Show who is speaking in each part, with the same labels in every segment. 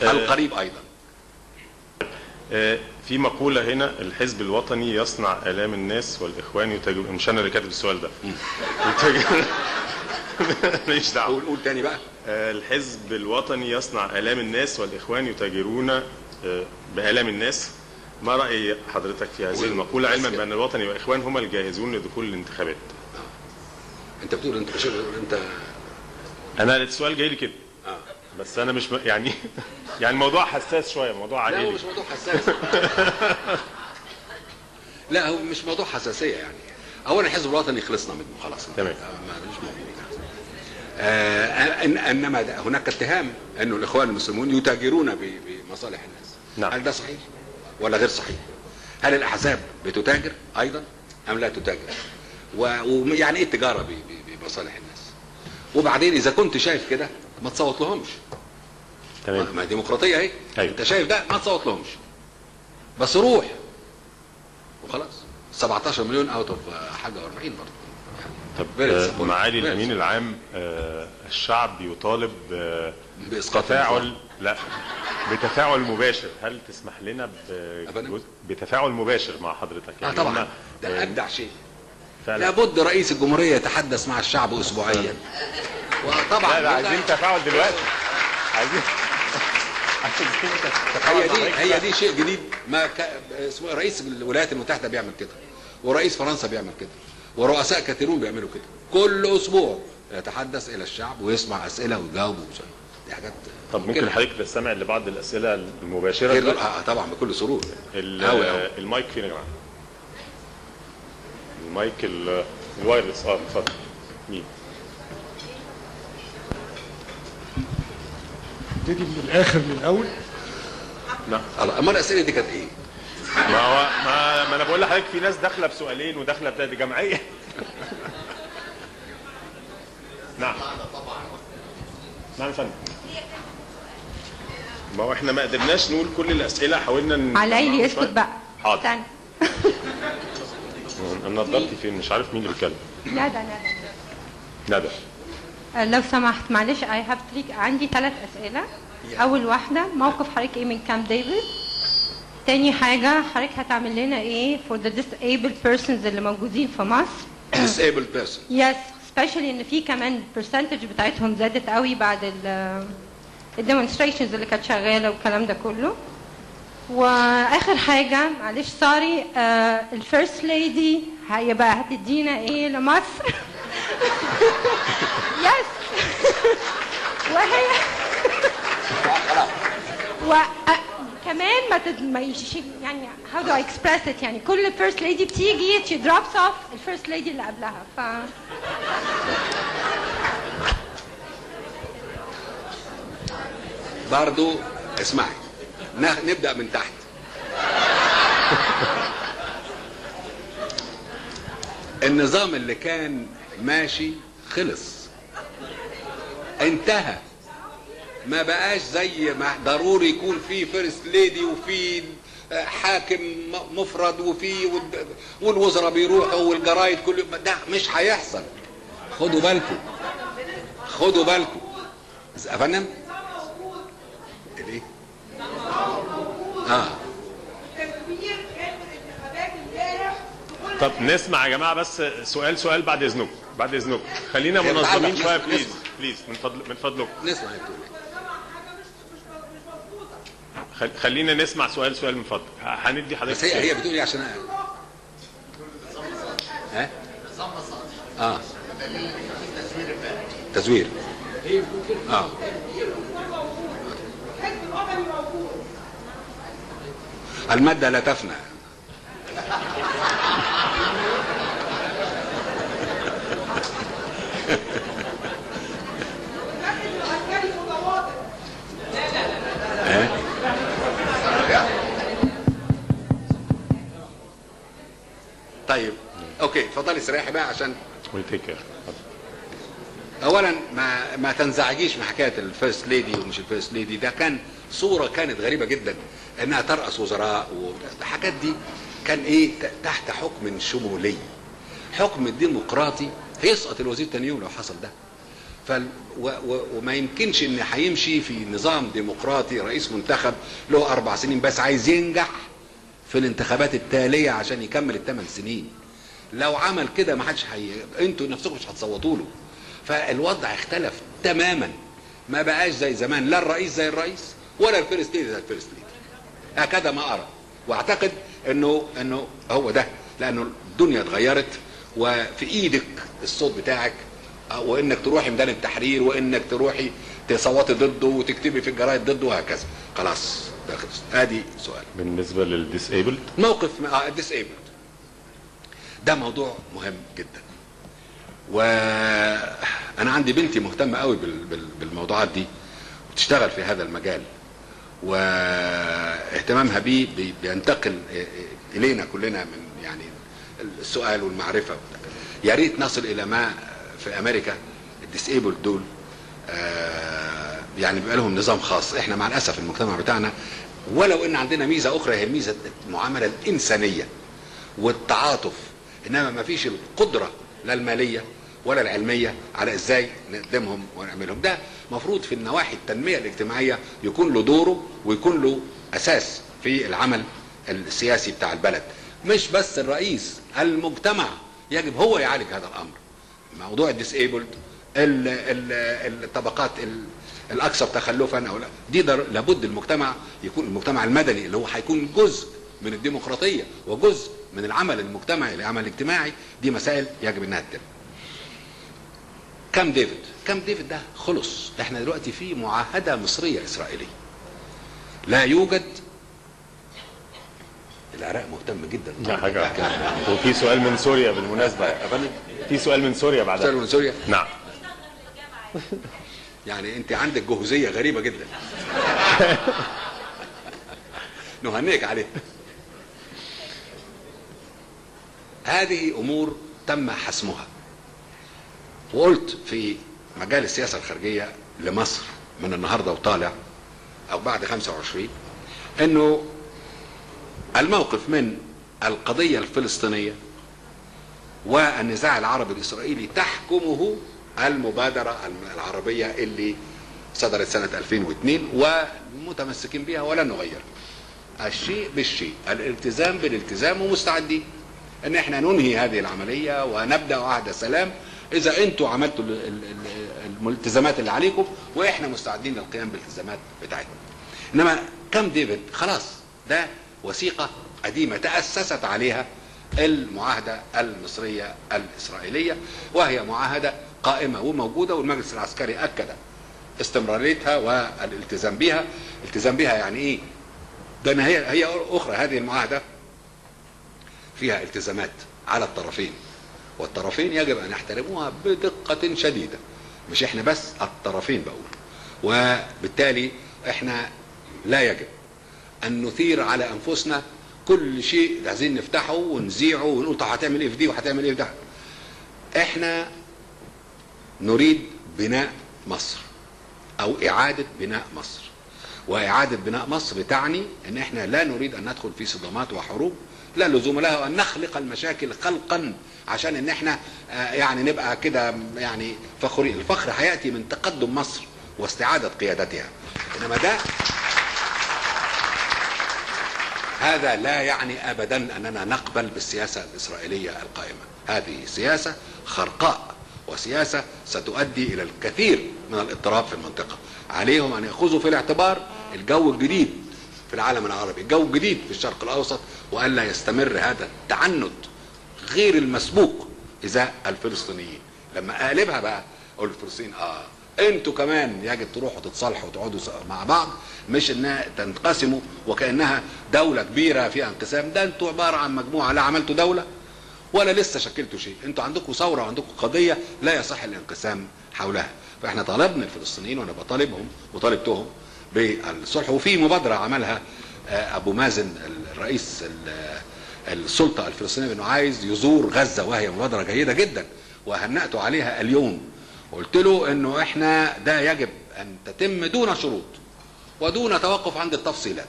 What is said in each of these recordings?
Speaker 1: القريب ايضا.
Speaker 2: في مقولة هنا: الحزب الوطني يصنع آلام الناس والإخوان يتاجرون. مش أنا اللي كاتب السؤال ده. ماليش دعوة.
Speaker 1: قول تاني بقى.
Speaker 2: الحزب الوطني يصنع آلام الناس والإخوان يتاجرون بآلام الناس. ما رأي حضرتك في هذه المقولة، علما بأن الوطني والإخوان هما الجاهزون لدخول الانتخابات؟
Speaker 1: أنت بتقول، أنت مش أنت،
Speaker 2: أنا السؤال جاي لي كده. بس انا مش يعني الموضوع حساس شوية، موضوع عائلي.
Speaker 1: لا هو مش موضوع حساس. لا هو مش موضوع حساسية يعني. اولا الحزب الوطني خلصنا منه خلاص،
Speaker 2: تمام،
Speaker 1: ما مش موضوع. انما هناك اتهام انه الاخوان المسلمون يتاجرون بمصالح الناس.
Speaker 2: نعم.
Speaker 1: هل ده صحيح ولا غير صحيح؟ هل الاحزاب بتتاجر ايضا ام لا تتاجر؟ ويعني ايه التجارة بمصالح الناس؟ وبعدين اذا كنت شايف كده ما تصوت لهمش.
Speaker 2: تمام،
Speaker 1: ما ديمقراطية اهي.
Speaker 2: أيوة.
Speaker 1: انت شايف ده ما تصوت لهمش، بس روح وخلاص. 17 مليون out of حاجة 40 برضه.
Speaker 2: طب معالي الامين العام، الشعب يطالب
Speaker 1: باسقاط
Speaker 2: تفاعل، لا بتفاعل مباشر. هل تسمح لنا بتفاعل مباشر مع حضرتك؟
Speaker 1: يعني طبعا ده ابدع شيء.
Speaker 2: فعلا
Speaker 1: لابد رئيس الجمهورية يتحدث مع الشعب اسبوعيا. وطبعا
Speaker 2: لا عايزين تفاعل دلوقتي، عايزين تفاعل.
Speaker 1: هي دي شيء جديد. ما رئيس الولايات المتحدة بيعمل كده، ورئيس فرنسا بيعمل كده، ورؤساء كثيرون بيعملوا كده. كل اسبوع يتحدث الى الشعب ويسمع اسئلة ويجاوب. دي حاجات.
Speaker 2: طب ممكن حضرتك تستمع لبعض الاسئلة المباشرة؟
Speaker 1: طبعا بكل سرور.
Speaker 2: المايك فين يا جماعة؟ المايك ال wireless. اتفضل. مين؟
Speaker 3: نبتدي من الاخر من الاول.
Speaker 2: لا
Speaker 1: امال الاسئلة دي كانت ايه؟
Speaker 2: ما هو ما انا بقول لحضرتك في ناس داخله بسؤالين وداخله بتاعت جمعية. نعم نعم يا فندم. ما هو احنا ما قدرناش نقول كل الاسئلة، حاولنا.
Speaker 4: علي اسكت بقى.
Speaker 2: حاضر. استنى. انا نضارتي فين؟ مش عارف مين اللي بيتكلم.
Speaker 4: ندى.
Speaker 2: ندى
Speaker 4: لو سمحت، معلش I have three، عندي 3 اسئلة. اول واحدة، موقف حضرتك ايه من كامب ديفيد؟ تاني حاجة، حضرتك هتعمل لنا ايه for the disabled persons اللي موجودين في مصر؟
Speaker 1: disabled person.
Speaker 4: yes، especially ان في كمان percentage بتاعتهم زادت قوي بعد ال demonstrations اللي كانت شغالة والكلام ده كله. واخر حاجة، معلش sorry، ال first lady هيبقى هتدينا ايه لمصر؟ yes. وهي وكمان ما يعني how do I express it، يعني كل first lady بتيجي she drops off ال first lady اللي قبلها. ف
Speaker 1: برضو اسمعي، نبدأ من تحت. النظام اللي كان ماشي خلص، انتهى. ما بقاش زي ما ضروري يكون في first lady وفي حاكم مفرد وفي والوزراء بيروحوا والجرايد كل يوم. ده مش هيحصل. خدوا بالكم، خدوا بالكم يا فندم. ايه؟
Speaker 2: طب نسمع يا جماعة بس سؤال سؤال بعد اذنكم، بعد اذنكم خلينا منظمين شوية. please please، من فضلكم
Speaker 1: نسمع.
Speaker 2: خلينا نسمع سؤال سؤال من فضلك. هندي حضرتك.
Speaker 1: بس هي بتقول ايه عشان ها؟ تزوير. المادة لا تفنى. طيب okay، اتفضلي استريحي بقى عشان اولا ما تنزعجيش من حكاية ال first lady ومش ال first lady. ده كان صوره كانت غريبة جدا انها ترأس وزراء والحاجات دي. كان ايه تحت حكم شمولي، حكم ديمقراطي. هيسقط الوزير تاني يوم لو حصل ده. وما يمكنش ان هيمشي في نظام ديمقراطي رئيس منتخب له 4 سنين بس عايز ينجح في الانتخابات التالية عشان يكمل 8 سنين. لو عمل كده ما حدش انتوا نفسكم مش هتصوتوا له. فالوضع اختلف تماما، ما بقاش زي زمان، لا الرئيس زي الرئيس ولا ال first lady زي ال first lady. هكذا ما ارى، واعتقد انه هو ده، لانه الدنيا اتغيرت وفي ايدك الصوت بتاعك، وانك تروحي ميدان التحرير، وانك تروحي تصوتي ضده وتكتبي في الجرايد ضده وهكذا. خلاص ده خلص. ادي سؤال
Speaker 2: بالنسبة لل disabled،
Speaker 1: موقف ال disabled ده موضوع مهم جدا، وانا عندي بنتي مهتمة قوي بالموضوعات دي وتشتغل في هذا المجال، واهتمامها بيه بينتقل الينا كلنا من يعني السؤال والمعرفة. يا ريت نصل الى ما في امريكا ال disabled دول يعني بيبقى لهم نظام خاص. احنا مع الاسف المجتمع بتاعنا، ولو ان عندنا ميزة اخرى هي ميزة المعاملة الانسانية والتعاطف، انما ما فيش القدرة لا المالية ولا العلمية على ازاي نقدمهم ونعملهم. ده مفروض في النواحي التنمية الاجتماعية يكون له دوره ويكون له اساس في العمل السياسي بتاع البلد، مش بس الرئيس، المجتمع يجب هو يعالج هذا الامر. موضوع ال disabled، الطبقات الاكثر تخلفا او لا، دي لابد المجتمع يكون، المجتمع المدني اللي هو هيكون جزء من الديمقراطية وجزء من العمل المجتمعي، العمل الاجتماعي، دي مسائل يجب انها تتم. كامب ديفيد، كامب ديفيد ده خلص، احنا دلوقتي في معاهدة مصرية اسرائيلية. لا يوجد، العراق مهتم جدا.
Speaker 2: لا حاجة. وفي سؤال من سوريا بالمناسبة يا فندم، في سؤال من سوريا بعدها.
Speaker 1: سؤال من سوريا؟
Speaker 2: نعم.
Speaker 1: يعني انت عندك جهوزيه غريبة جدا. نهنئك عليها. هذه امور تم حسمها، وقلت في مجال السياسة الخارجية لمصر من النهارده وطالع او بعد 25 انه الموقف من القضية الفلسطينية والنزاع العربي الاسرائيلي تحكمه المبادرة العربية اللي صدرت سنة 2002 ومتمسكين بها ولا نغير. الشيء بالشيء، الالتزام بالالتزام، ومستعدين ان احنا ننهي هذه العملية ونبدا عهد سلام اذا انتوا عملتوا الالتزامات اللي عليكم، واحنا مستعدين للقيام بالالتزامات بتاعتنا. انما كامب ديفيد خلاص، ده وثيقة قديمة تاسست عليها المعاهدة المصرية الاسرائيلية، وهي معاهدة قائمة وموجودة، والمجلس العسكري اكد استمراريتها والالتزام بها. الالتزام بها يعني ايه؟ ده هي اخرى، هذه المعاهدة فيها التزامات على الطرفين، والطرفين يجب ان يحترموها بدقة شديدة، مش احنا بس، الطرفين بقول. وبالتالي احنا لا يجب ان نثير على انفسنا كل شيء عايزين نفتحه ونذيعه ونقول طب هتعمل ايه في دي وهتعمل ايه في ده. احنا نريد بناء مصر او اعاده بناء مصر، واعاده بناء مصر تعني ان احنا لا نريد ان ندخل في صدامات وحروب لا لزوم لها، وان نخلق المشاكل خلقا عشان ان احنا يعني نبقى كده يعني فخورين. الفخر هياتي من تقدم مصر واستعادة قيادتها، انما ده هذا لا يعني ابدا اننا نقبل بالسياسة الاسرائيلية القائمة. هذه سياسة خرقاء وسياسة ستؤدي الى الكثير من الاضطراب في المنطقة. عليهم ان ياخذوا في الاعتبار الجو الجديد في العالم العربي، الجو الجديد في الشرق الاوسط، والا يستمر هذا التعنت غير المسبوق ازاء الفلسطينيين. لما اقلبها بقى اقول للفلسطينيين انتوا كمان يجب تروحوا تتصالحوا وتقعدوا مع بعض، مش انها تنقسموا وكانها دولة كبيرة فيها انقسام. ده انتوا عبارة عن مجموعة لا عملتوا دولة ولا لسه شكلتوا شيء، انتوا عندكم ثورة وعندكم قضية لا يصح الانقسام حولها. فاحنا طالبنا الفلسطينيين، وانا بطالبهم وطالبتهم بالصلح، وفي مبادرة عملها ابو مازن الرئيس السلطة الفلسطينية انه عايز يزور غزة، وهي مبادرة جيدة جدا وهنأته عليها اليوم. قلت له انه احنا ده يجب ان تتم دون شروط ودون توقف عند التفصيلات.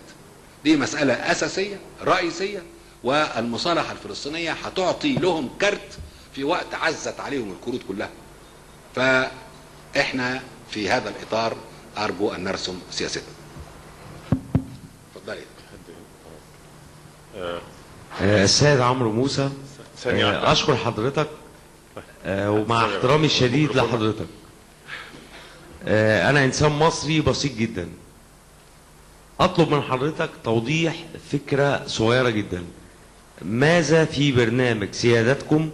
Speaker 1: دي مسألة اساسية رئيسية، والمصالحة الفلسطينية هتعطي لهم كارت في وقت عزت عليهم الكروت كلها. احنا في هذا الاطار ارجو ان نرسم سياستنا. اتفضلي.
Speaker 5: السيد عمرو موسى، اشكر حضرتك ومع احترامي الشديد لحضرتك. انا انسان مصري بسيط جدا، اطلب من حضرتك توضيح فكرة صغيرة جدا. ماذا في برنامج سيادتكم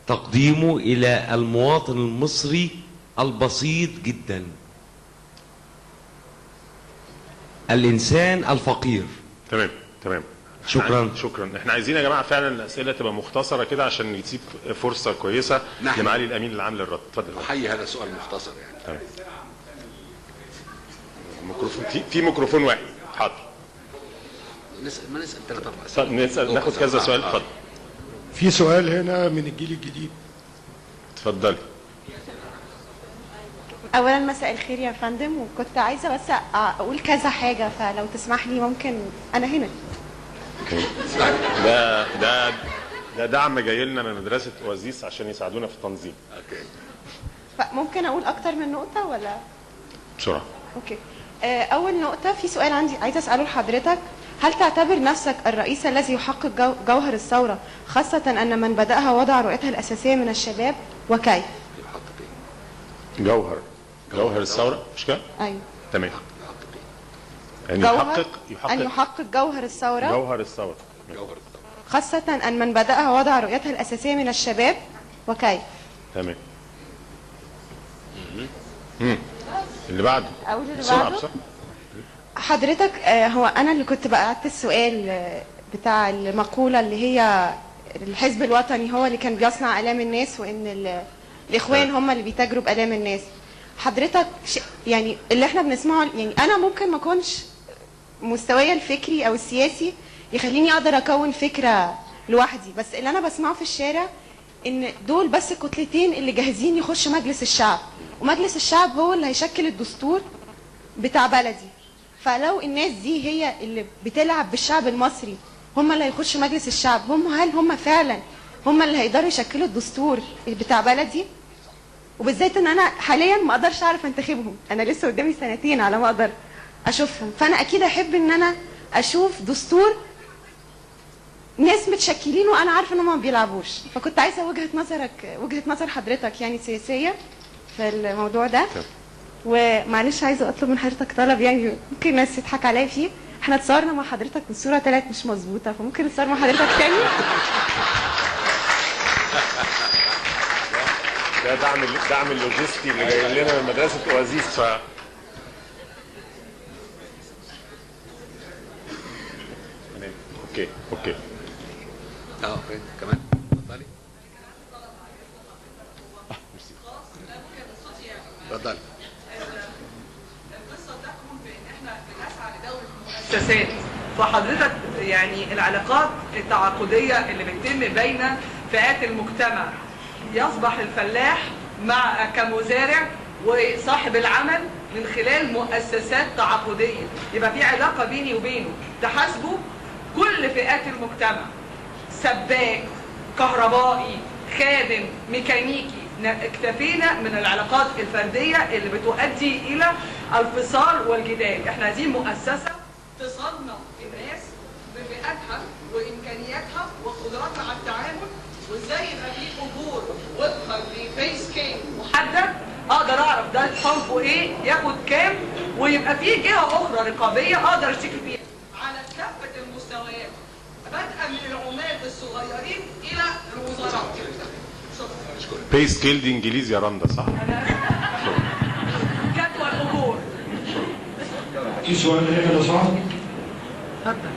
Speaker 5: تقديمه الى المواطن المصري البسيط جدا، الانسان الفقير؟
Speaker 2: تمام تمام،
Speaker 5: شكرا
Speaker 2: شكرا. احنا عايزين يا جماعة فعلا الاسئلة تبقى مختصره كده عشان نسيب فرصة كويسة لمعالي الامين العام للرد. اتفضل.
Speaker 1: احيي هذا السؤال مختصر يعني.
Speaker 2: تمام. ميكروفون، في ميكروفون واحد. حاضر.
Speaker 1: نسال، ما نسال 3 4 اسئلة.
Speaker 2: نسال، ناخد كذا سؤال. اتفضل.
Speaker 3: في سؤال هنا من الجيل الجديد.
Speaker 2: اتفضلي.
Speaker 6: اولا مساء الخير يا فندم، وكنت عايزه بس اقول كذا حاجة، فلو تسمح لي ممكن انا هنا.
Speaker 2: ده ده ده دعم جاي لنا من مدرسه اوازيس عشان يساعدونا في التنظيم.
Speaker 1: okay.
Speaker 6: ممكن اقول اكتر من نقطة ولا؟
Speaker 2: بسرعة.
Speaker 6: okay. اول نقطة، في سؤال عندي عايزه اساله لحضرتك، هل تعتبر نفسك الرئيس الذي يحقق جوهر الثورة، خاصة ان من بداها وضع رؤيتها الاساسية من الشباب، وكيف؟
Speaker 1: يحقق ايه؟
Speaker 2: جوهر الثورة، مش كده؟
Speaker 6: ايوه.
Speaker 2: تمام. أن يحقق
Speaker 6: أن يحقق جوهر الثورة،
Speaker 2: جوهر الثورة،
Speaker 6: خاصة أن من بدأها وضع رؤيتها الأساسية من الشباب، وكيف؟
Speaker 2: تمام. اللي بعده.
Speaker 6: أقول اللي بعده. حضرتك هو أنا اللي كنت بقعدت السؤال بتاع المقولة اللي هي الحزب الوطني هو اللي كان بيصنع آلام الناس، وإن الإخوان هم اللي بيتاجروا بآلام الناس. حضرتك يعني اللي احنا بنسمعه، يعني أنا ممكن ما أكونش مستواي الفكري او السياسي يخليني اقدر اكون فكرة لوحدي، بس اللي انا بسمعه في الشارع ان دول بس الكتلتين اللي جاهزين يخشوا مجلس الشعب، ومجلس الشعب هو اللي هيشكل الدستور بتاع بلدي. فلو الناس دي هي اللي بتلعب بالشعب المصري، هم اللي هيخشوا مجلس الشعب، هم هل هم فعلا هم اللي هيقدروا يشكلوا الدستور بتاع بلدي؟ وبالذات ان انا حاليا ما اقدرش اعرف انتخبهم، انا لسه قدامي سنتين على ما اقدر اشوفهم، فانا اكيد احب ان انا اشوف دستور ناس متشكلين وانا عارفه ان هم ما بيلعبوش. فكنت عايزه وجهه نظرك، وجهه نظر حضرتك يعني سياسية في الموضوع ده. ومعلش عايزه اطلب من حضرتك طلب، يعني ممكن الناس تضحك عليا فيه، احنا اتصورنا مع حضرتك والصورة طلعت مش مظبوطة، فممكن نتصور مع حضرتك تاني؟
Speaker 2: ده دعم اللوجستي اللي جاي لنا من مدرسه اوازيس. ف okay okay.
Speaker 1: Okay كمان اتفضلي. اتفضلي.
Speaker 7: القصة تكمن في ان احنا بنسعى لدولة مؤسسات، فحضرتك يعني العلاقات التعاقديه اللي بتتم بين فئات المجتمع، يصبح الفلاح مع كمزارع وصاحب العمل من خلال مؤسسات تعاقديه، يبقى في علاقة بيني وبينه تحاسبه كل فئات المجتمع، سباك، كهربائي، خادم، ميكانيكي. اكتفينا من العلاقات الفردية اللي بتؤدي الى الفصال والجدال. احنا عايزين مؤسسة تصنف الناس بفئاتها وامكانياتها وقدراتها على التعامل، وازاي يبقى في اجور وفقا ل pay scale محدد، اقدر اعرف ده صنفه ايه، ياخد كام، ويبقى في جهة اخرى رقابية اقدر اشتكي فيها على كافة المستويات، بدءا من العمال الصغيرين الى الوزراء.
Speaker 1: شكرا.
Speaker 2: pay scale دي انجليزي يا رندا صح؟
Speaker 7: جدول اجور.
Speaker 3: في سؤال هنا لو سمحت.
Speaker 7: اتفضل.